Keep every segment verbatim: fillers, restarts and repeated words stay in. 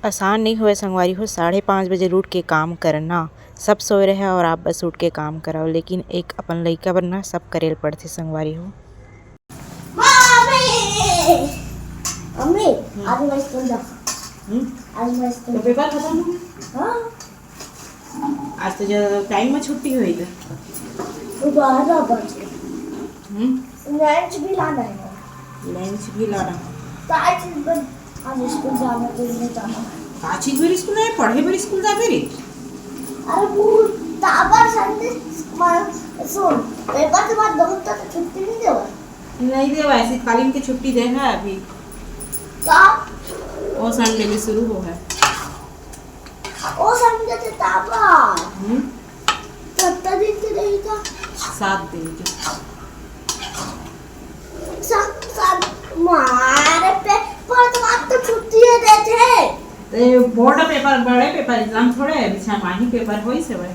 आसान नहीं होय संगवारी हो, साढ़े पाँच बजे उठ के काम करना। सब सोए रहे और आप बस उठ के काम कराओ, लेकिन एक अपन लइका बर ना सब करे ल पड़थे संगवारी हो। मम्मी, मम्मी, आज मैं स्कूल जा। हम्म? आज मैं स्कूल तो पेपर खत्म हो गया? हाँ। आज तो जो टाइम में छुट्टी हुई तो। बारह बजे। हम्म? लंच भी लाना है। लंच भी लाना। तो आज, आज स्कूल जाना तो नहीं जाना। का चीज बर स्कूल नहीं, पढ़े बर स्कूल जाबे रे। अरे वो ताबर संडे, सुन, पेपर के बाद बहुत तो छुट्टी नहीं देवा। नहीं देवा, शीतकालीन की छुट्टी दे है अभी। का? वो संडे में शुरू हो है। ओ संडे तो ताबर। हम्म? कत्ता दिन के रहेगा? सात दिन के। सात, सात, मारे पे, पर तो आप तो छुट्टी ही देते हैं। तो ये बोर्ड पेपर, बड़े पेपर, एग्जाम थोड़े है, बिछा माही पेपर होई से भाई।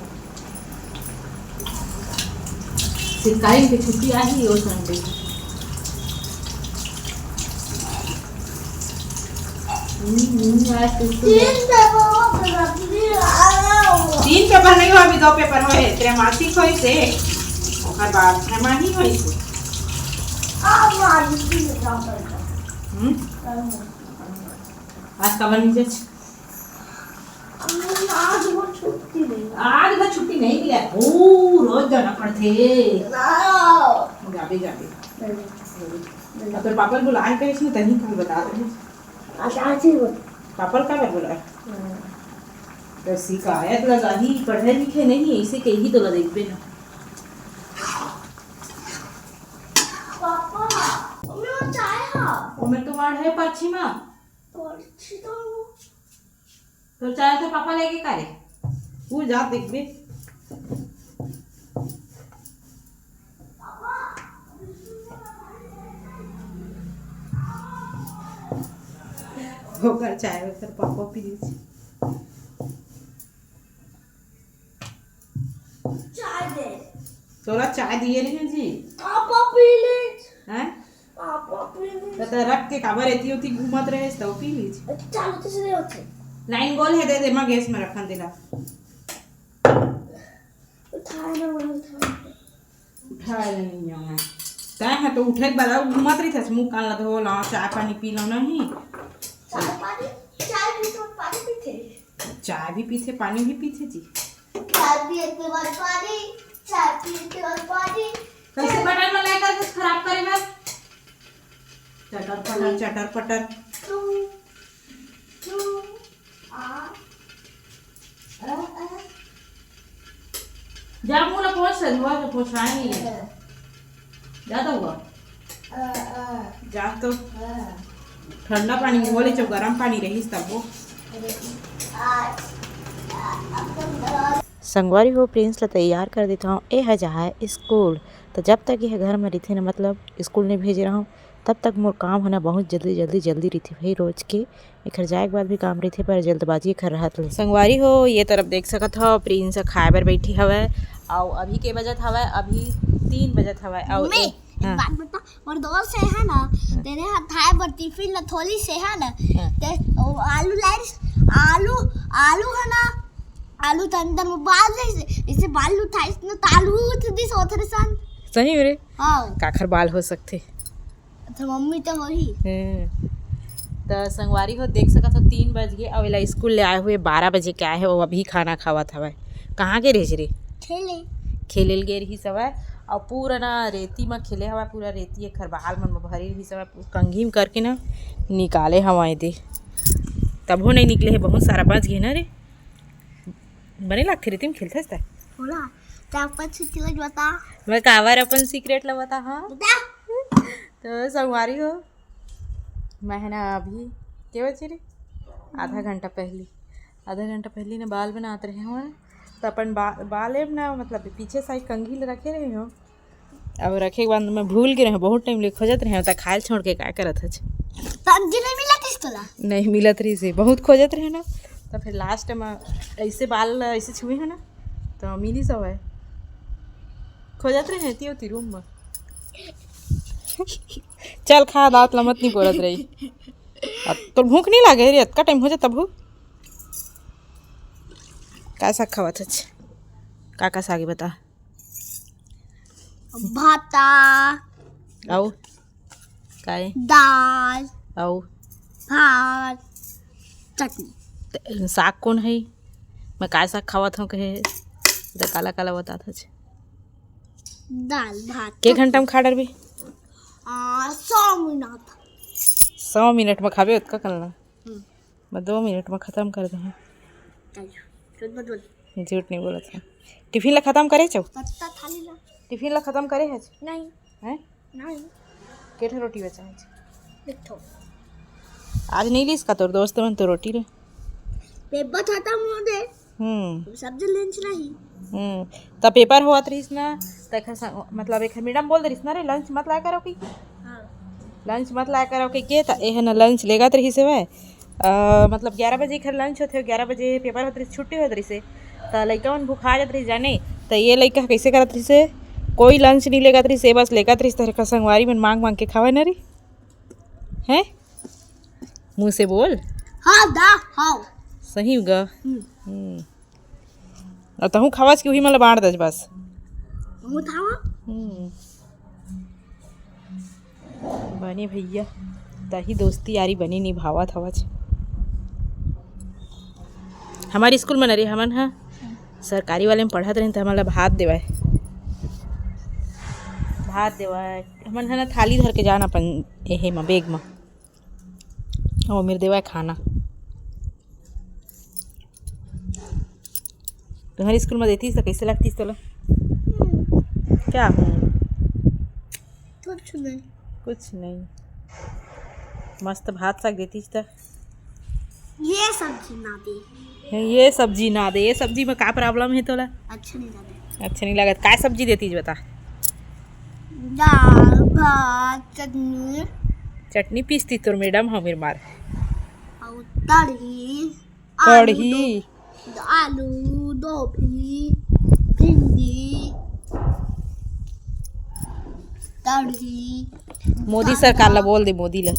सिकाई के छुट्टी आही ओ संडे। हम्म, हम्म, आज तो स्कूल तीन पेपर हो गया, please, आ रहा हूँ। तीन पेपर नहीं हो, अभी दो पेपर होए, त्रैमासिक होई से, ओकर बाद त्रैमाही होई से। आ, मारी, please, ना पढ़ना। हम्म? पढ़ना। आज का बनी जज? आज वो छुट्टी नहीं। आज वो छुट्टी नहीं मिला। ओ, रोज जाना पड़थे। ना। जाबे, जाबे। नहीं। अब तो पापा बुलाए करे इसने तनी कल बता दे। आज, आज ही बोल। पापा का बोला? हाँ। तो शिकायत लगाही, पढ़े लिखे नहीं, इसे कही तो ला देखबे ना। पापा, ओमे वो चाय हा। ओमे तो वाड़ है पाछी मा। पाछी तो तो चाय तो पापा लेके का रे? वो जा देखबे। ओकर चाय ओकर पापा पी लीजिए। चाय दे। तोला चाय दिए नहीं जी। पापा पी ले। हैं? पापा पी ले। तो, तो रख के काबर एती ओती घूमत रहे, तो पी लीजिए। चालू तो नहीं होते। लाइन गोल है, दे दे, मैं गैस में रखन देला। उठाए ना, वो उठाए। उठाए ले नहीं आवे। तै है तो उठे के बाद घूमत रही थे, मुंह कान ला धो ला, चाय पानी पी ला नहीं। चाय पानी, चाय पी तो पानी पीते। चाय भी पीथे, पानी भी पीथे जी। चाय पिए के बाद पानी, चाय पिए के बाद पानी। कैसे बटन में लेकर कुछ खराब करे बस? चटर पटर, चटर पटर। तू, तू, आ, आ, आ। जा मुंह ला पोंछ से, धोआ के पोंछाए नहीं है। जा तो हुआ। जा तो ठंडा पानी बोले, जो गरम पानी रहिस तब वो। संगवारी हो, प्रिंस ला तैयार कर देत हव। ए ह जहाँ स्कूल, तो जब तक यह घर में रहिथे ना, मतलब स्कूल नहीं भेजे रहूँ, तब तक मोर काम होना बहुत जल्दी, जल्दी, जल्दी रहिथे भाई रोज के। एखर जाए के बाद भी काम रहिथे, पर जल्दबाजी एखर रहत ले। संगवारी हो, ये तरफ देख सकत हव, प्रिंस ह खाए बर बैठी हवय। अउ अभी के बजत हवय? अभी तीन बजत हवय। अउ मम्मी, ए-, एक हाँ। बात बता, मोर दोस्त हे ना, हाँ। तेने हा खाए बर टिफिन ला थोली से है ना, हाँ। ते ओ आलू लाइस, आलू, आलू है ना, आलू त अंदर में बाल जैसे, जैसे बाल उठाइस न, त आलू उठ दिस ओथरे सन। सही में रे? हाँ। काखर बाल हो सकथे? अच्छा, मम्मी तो होही। हम्म। त संगवारी हो, देख सकत हो, तीन बज गे, अउ एला स्कूल ले आए हुए बारह बजे के आए हे, वो अभी खाना खावत हवय। कहाँ गे रहिस रे? खेले। खेले ल गे रहिस हवय, अउ पूरा ना रेती म खेले हवय, पूरा रेती एखर बाल मन म भरे रहिस हवय, कंघी म करके ना निकाले हवय दे, तभो नहीं निकले हे, बहुत सारा बच गे ना रे। बने लागथे रेती म खेलथस त। होला, त अपन सीक्रेट बता। मैं काबर अपन सीक्रेट ला बता, हाँ? बता। तो संगवारी हो, मैं है ना अभी के बजे रे, आधा घंटा पहली, आधा घंटा पहली ने बाल बनात रहे हो, तो अपन बा-, बाल एम ना, मतलब पीछे साइड कंघी ल रखे रहे हो, अब रखे के बाद मैं भूल गे रहे, बहुत टाइम ले खोजत रहे, त खायल छोड़ के का करत हच? कंघी नहीं मिलत इस तोला? नहीं मिलत रही से, बहुत खोजत रहे ना, तो फिर लास्ट में ऐसे बाल ऐसे छुए हो ना, तो मिली सब है, खोजत रहे ती होती रूम में। चल खा, दांत ला मत नहीं बोलत रही। अब तो भूख नहीं लागे रे, अतका टाइम हो जाता भूख। का साग खावत हच? का का साग हे बता? भाता, अउ काय? दाल, अउ? भात, चटनी। त साग कोन हे? मैं काय साग खावत हूँ कहे, त काला काला बतात हच। दाल भात, के चटनी। घंटा में खा डरबी? आ, सौ मिनट। सौ मिनट में खाबे ओतका कन ला? हम्म। मैं दो मिनट में खत्म कर दूँ। चल, झूठ मत बोल। झूठ नहीं बोलत हूँ। टिफिन ला खत्म करे छो? पत्ता थाली ला। टिफिन ला खत्म करे हच? नहीं। हैं? नहीं। के ठो रोटी बचा हच? एक ठो। आज नहीं लिस का तोर दोस्त मन तो रोटी रे? पेपर खत्म हो दे। हम्म। सब दिन लंच नहीं। हम्म। त पेपर होवत रहिस ना, त एखर संग, मतलब एखर मैडम बोल दे रहिस ना रे, लंच मत लाया करो कि? हाँ। लंच मत लाया करो कि के, त एह ना लंच लेगत रहिस हवय। अ, मतलब ग्यारह बजे एखर लंच होथे, ग्यारह बजे पेपर होत रहिस, छुट्टी होत रहिस हे। त लइका मन भुखा जात रहिस जाने, त ये लइका कइसे करत रहिस हे? कोई लंच नहीं लेगत रहिस हे, बस लेगत रहिस, त एखर संगवारी मन मांग मांग के खावय ना रे। हैं? मुंह से बोल। हाँ दा, हाँ। सही गा। हम्म। हम्म। अउ तहूँ खावस कि उही मन ल बांट दस बस। तहूँ खावा। हम्म। बने भैया, तही दोस्ती यारी बने निभावत हवच। हमर स्कूल में न रे, हमन ह सरकारी वाले में पढ़त रहेन, त हमन ल भात देवय, भात देवय। हमन ह ना थाली धर के जान अपन एहे म, बैग म। ओ मेर देवय खाना। तुम्हारे स्कूल में देतीस त कइसे लगतीस तोला? क्या? कुछ नहीं। कुछ नहीं। मस्त भात साग देतीस त। ये सब्जी ना दे। ये सब्जी ना दे। ये सब्जी में का प्रॉब्लम हे तोला? अच्छा नहीं लगता। अच्छा नहीं लगत। का सब्जी देतीस बता? दाल, भात, चटनी। चटनी पीसती तोर मैडम ह मेर मार। अउ तड़ही, आलू कढ़ी। दो-, आलू, गोभी, भिंडी, तड़ही। मोदी सरकार ला बोल दे, मोदी ला।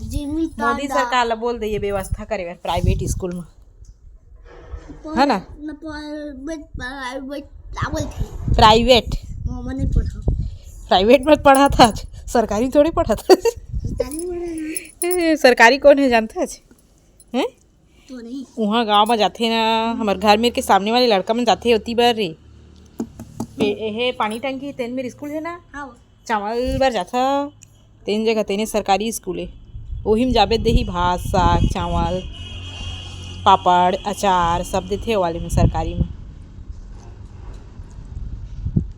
जिमी मोदी सरकार ला बोल दे ये व्यवस्था करे बर प्राइवेट स्कूल में। है ना? न प्राइवेट, प्राइवेट का बोलथे? प्राइवेट। ममा नहीं पढ़ा। प्राइवेट में पढ़ा था आज, सरकारी थोड़ी पढ़ा था। सरकारी में पढ़ा ना। ए, सरकारी कौन है जानता है? हैं? तो नहीं। उहाँ गाँव में जाथे ना, हमर घर मेर के सामने वाले लड़का मन जाथे ओती बर रे। ए, एहे पानी टंकी तेन मेर स्कूल है ना? हाँ। चावल बर जाथा, तेन जगह तेने सरकारी स्कूल हे, ओही म जाबे देही भात, साग, चावल, पापड़, अचार सब देथे ओ वाले में सरकारी में।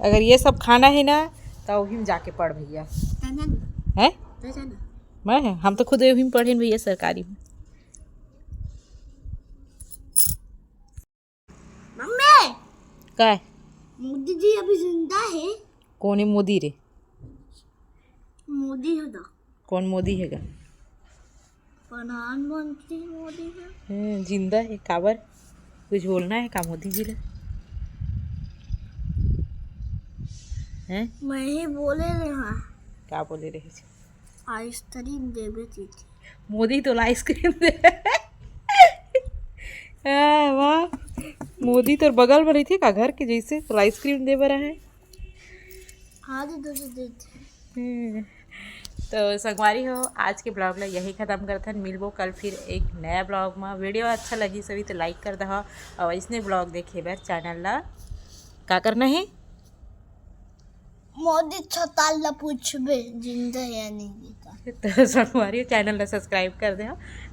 अगर ये सब खाना हे ना, त ओही म जाके पढ़ भैया। तने ना। हैं? तने ना। मैं? हम तो खुद ओही म पढ़ेन भैया सरकारी में। मम्मी! काय? मोदी जी अभी जिंदा हे? कोन हे मोदी रे? मोदी हे गा। कोन मोदी हे गा? प्रधानमंत्री मोदी हे। हम्म, जिंदा हे, काबर? कुछ बोलना हे का मोदी जी ले? हैं? मैं ही बोले रहे हाँ। का बोले रहे? आइसक्रीम देबे दीदी। मोदी तोला आइसक्रीम दे। हाँ, वाह। मोदी तोर बगल में रहिथे का घर के जैसे तोला आइसक्रीम दे बर आहे? हाँ दीदी, दीदी। हम्म। तो संगवारी हो, आज के ब्लॉग ला यही खत्म करथन। मिलबो कल फिर एक नया ब्लॉग में। वीडियो अच्छा लगी सभी तो लाइक कर दहा और इसने ब्लॉग देखे बर चैनल ला का करना है? मोदी छताल ला पूछबे, जिंदा हे या नहीं हे का। तो संगवारी हो, चैनल ला सब्सक्राइब कर दे।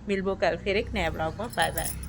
मिलबो कल फिर एक नया ब्लॉग में। बाय बाय।